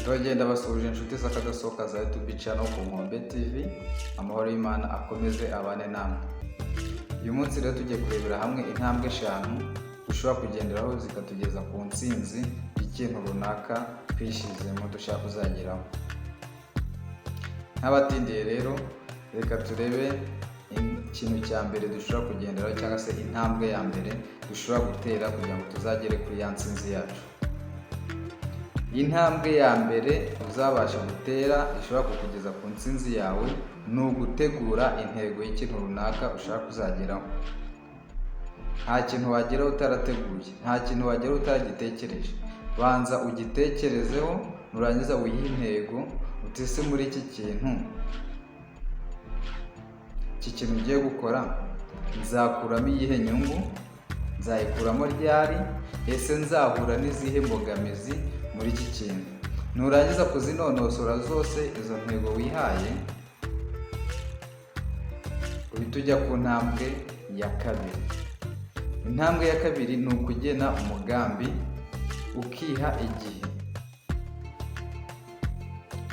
Ndongeye basuhuje inshuti z'akadasohoka za YouTube channel ku Nkombe TV. Amahoro y'Imana akomeze abane namwe. Uyu munsi rero tugiye kurebera hamwe intambwe eshanu dushobora kugenderaho zikatugeza ku ntsinzi y'ikintu runaka twishyizemo dushaka kuzageraho. Ntabatindiye rero, reka turebe ikintu cya mbere dushobora kugenderaho cyangwa se intambwe ya mbere dushobora gutera kugira ngo tuzagere kuri ya ntsinzi yacu. Intambwe ya mbere uzabasha gutera ishobora kukugeza ku ntsinzi yawe ni ugutegura intego y'ikintu runaka ushaka kuzageraho. Nta kintu wageraho utarateguye, nta kintu wageraho utaragitekereje. Banza ugitekerezeho, nurangiza wihe intego uti: "Ese muri iki kintu, iki kintu ugiye gukora, nzakuramo iyihe nyungu? Nzayikuramo ryari? Ese nzahura n'izihe mbogamizi muri iki kintu?" Nurangiza kuzinonosora zose izo ntego wihaye, uhita ujya ku ntambwe ya kabiri. Intambwe ya kabiri ni ukugena umugambi, ukiha igihe.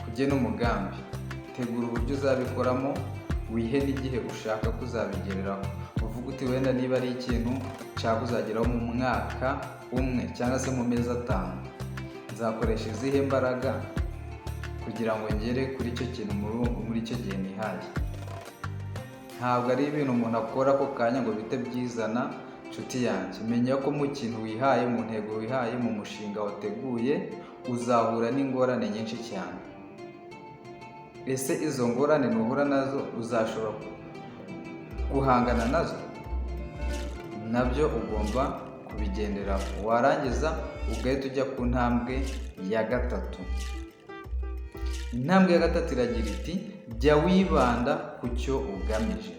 Kugena umugambi: tegura uburyo uzabikoramo, wihe n'igihe ushaka kuzabigereraho. Uvuga uti: "Wenda niba ari ikintu nshaka kuzageraho mu mwaka umwe cyangwa se mu mezi 5, nzakoresha izihe mbaraga kugira ngo ngere kuri icyo kintu muri icyo gihe nihaye?" Ntabwo ari ibintu umuntu akora ako kanya ngo bite byizana. Nshuti yanjye, menya ko mu kintu wihaye, mu ntego wihaye, mu mushinga wateguye, uzahura n'ingorane nyinshi cyane. Ese izo ngorane nuhura nazo uzashobora guhangana nazo? Nabyo ugomba kubigenderaho. Warangiza ugahita ujya ku ntambwe ya gatatu. Intambwe ya gatatu iragira iti: "Jya wibanda ku cyo ugamije."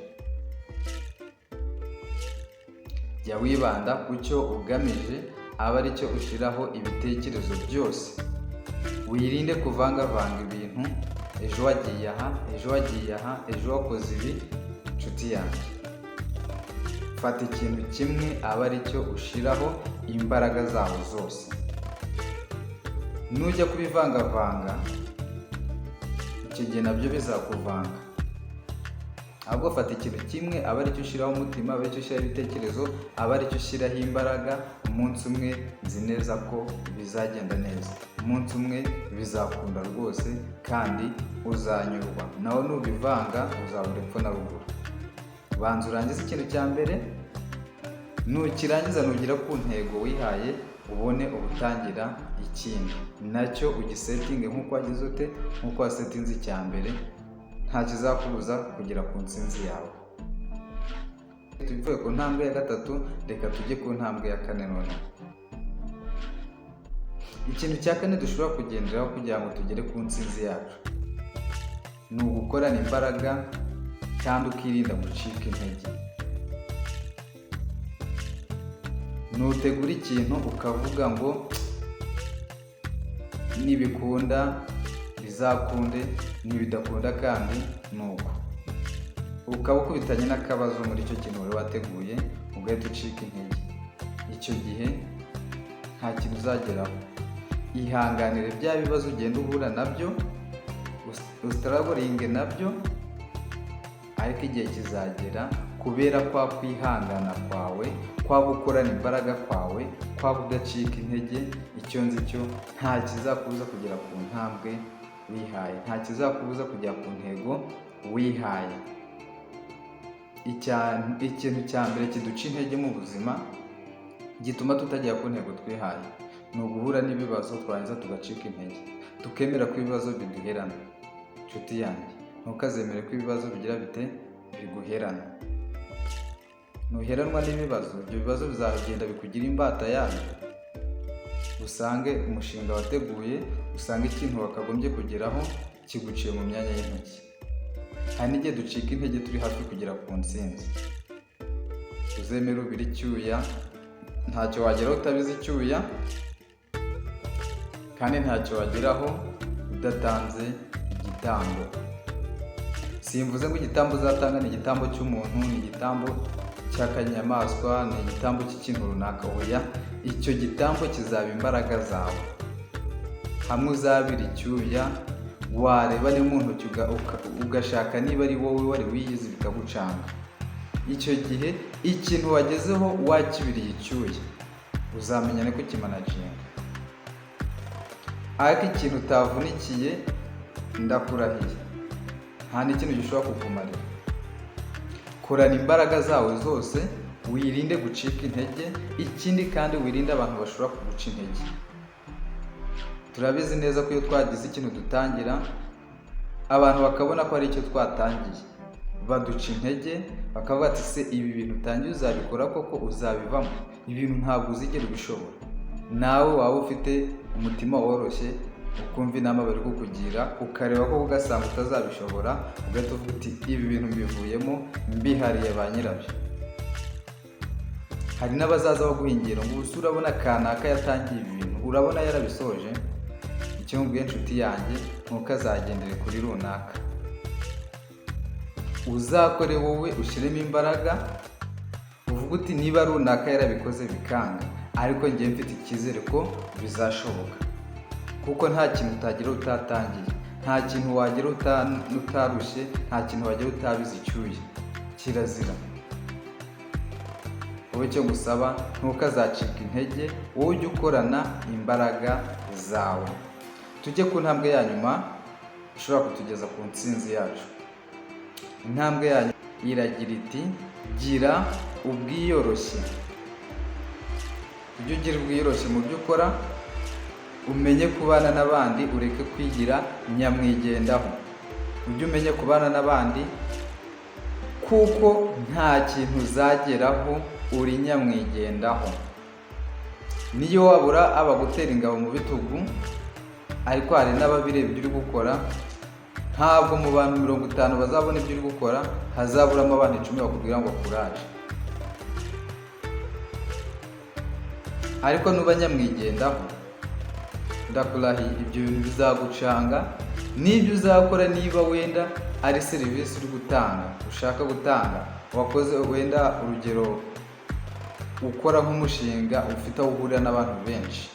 Jya wibanda ku cyo ugamije, aba ari cyo ushyiraho ibitekerezo byose. Wirinde kuvangavanga ibintu: ejo wagiye aha, ejo wagiye aha, ejo wakoze ibi. Nshuti yanjye, fata ikintu kimwe aba ari cyo ushyiraho imbaraga zawe zose. Nujya kubivangavanga, icyo gihe nabyo bizakuvanga. Ahubwo fata ikintu kimwe aba aricyo ushyiraho umutima, aba aricyo ushyiraho ibitekerezo, aba aricyo ushyiraho imbaraga. Umunsi umwe nzi neza ko bizagenda neza, umunsi umwe bizakunda rwose kandi uzanyurwa. Nawe nubivanga uzabura epfo na ruguru. Banza urangize ikintu cya mbere. Nukirangiza, nugera ku ntego wihaye, ubone ubutangira ikindi, nacyo ugisetinge nk'uko wagize ute, nk'uko wasetinze icya mbere. Nta kizakubuza kugera ku ntsinzi yawe. Tuvuye ku ntambwe ya gatatu, reka tujye ku ntambwe ya kane. Noneho ikintu cya kane dushobora kugenderaho kugira ngo tugere ku ntsinzi yacu ni ugukorana imbaraga kandi ukirinda gucika intege. Nutegura ikintu ukavuga ngo nibikunda bizakunde, nibidakunda kandi ni uko, ukaba ukubitanye n'akabazo muri icyo kintu wari wateguye, ugahita ucika intege, icyo gihe nta kintu uzageraho. Ihanganire bya bibazo ugenda uhura nabyo, ustrugglinge nabyo, ariko igihe kizagera, kubera kwa kwihangana kwawe, kwa gukorana imbaraga kwawe, kwa kudacika intege, icyo nzi cyo nta kizakubuza kugera ku ntambwe wihaye, nta kizakubuza kugera ku ntego wihaye. Ikintu cya mbere kiduca intege mu buzima, gituma tutagera ku ntego twihaye, ni uguhura n'ibibazo, twarangiza tugacika intege, tukemera ko ibibazo biduherana. Nshuti yanjye, ntukazemere ko ibibazo bigira bite, biguherana. Nuheranwa n'ibibazo, ibyo bibazo bizagenda bikugira imbata yabyo, usange umushinga wateguye, usange ikintu wakagombye kugeraho kiguciye mu myanya y'intoki. Hari n'igihe ducika intege turi hafi kugera ku ntsinzi. Uzemere ubire icyuya. Ntacyo wageraho utabize icyuya, kandi ntacyo wageraho udatanze igitambo. Simvuze ngo igitambo uzatanga ni igitambo cy'umuntu, ni igitambo cy'akanyamaswa, ni igitambo cy'ikintu runaka. Oya, icyo gitambo kizaba imbaraga zawe. Hamwe uzabira icyuya, wareba ni mu ntoki ugashaka niba ari wowe wari wiyizi, bikagucanga. Icyo gihe ikintu wagezeho wakibiriye icyuya, uzamenya no kukimanaginga. Ariko ikintu utavunikiye, ndakurahiye, nta n'ikintu gishobora kukumarira. Korana imbaraga zawe zose, wirinde gucika intege. Ikindi kandi, wirinde abantu bashobora kuguca intege. Turabizi neza ko iyo twagize ikintu dutangira, abantu bakabona ko ari icyo twatangiye, baduca intege, bakavuga ati: "Se ibi bintu utangiye uzabikora koko? Uzabivamo? Ibintu ntabwo uzigera ubishobora." Nawe waba ufite umutima woroshye, ukumva inama bari kukugira, ukareba ko ugasanga utazabishobora, ugahita uvuga uti: "Ibi bintu mbivuyemo, mbihariye ba nyirabyo." Hari n'abazaza baguhingira ngo: "Ubu urabona kanaka yatangiye ibi bintu, urabona yarabisoje?" Icyo nkubwiye, inshuti yanjye, ntukazagendere kuri runaka. Uzakore wowe, ushyiremo imbaraga, uvuge uti: "Niba runaka yarabikoze bikanga, ariko njye mfite icyizere ko bizashoboka," kuko nta kintu utagira utatangiye, nta kintu wagira utarushye, nta kintu wagira utabize icyuya. Kirazira. Wowe icyo ngusaba, ntukazacika intege, wowe ujye ukorana imbaraga zawe. Tujye ku ntambwe ya nyuma ishobora kutugeza ku ntsinzi yacu. Intambwe ya nyuma iragira iti: "Gira ubwiyoroshye." Ujye ugira ubwiyoroshye mu byo ukora, umenye kubana n'abandi, ureke kwigira nyamwigendaho. Ujye umenye kubana n'abandi, kuko nta kintu uzageraho uri nyamwigendaho. Niyo wabura abagutera ingabo mu bitugu, ariko hari n'ababireba ibyo uri gukora. Ntabwo mu bantu 50 bazabona ibyo uri gukora hazaburamo abantu 10 bakubwira ngo "Courage". Ariko nuba nyamwigendaho, ndakurahiye, ibyo bintu bizagucanga n'ibyo uzakora. Niba wenda ari serivisi uri gutanga, ushaka gutanga, wakoze wenda urugero ukora nk'umushinga ufite aho uhurira n'abantu benshi,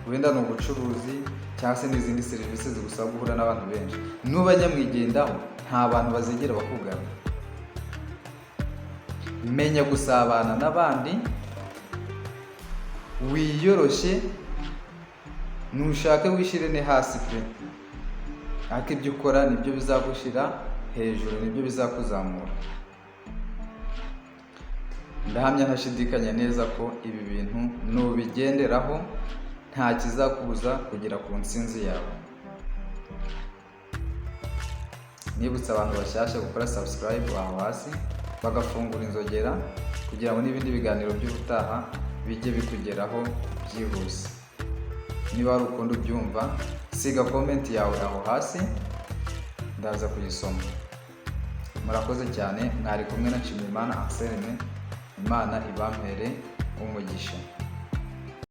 wenda ni ubucuruzi cyangwa se n'izindi serivisi zigusaba guhura n'abantu benshi, nuba nyamwigendaho nta bantu bazigera bakugana. Menya gusabana n'abandi, wiyoroshye, nushake wishyire ne hasi pe, ariko ibyo ukora nibyo bizagushyira hejuru, nibyo bizakuzamura. Ndahamya ntashidikanya neza ko ibi bintu nubigenderaho nta kizakubuza kugera ku ntsinzi yawe. Nibutsa abantu bashyashya gukora subscribe aho hasi, bagafungura inzogera kugira ngo n'ibindi biganiro by'ubutaha bijye bikugeraho byihuse. Niba hari ukundi ubyumva, siga comment yawe aho hasi, ndaza kuyisoma. Murakoze cyane. Mwari kumwe na Nshimiyimana Anselme. Imana ibampere umugisha.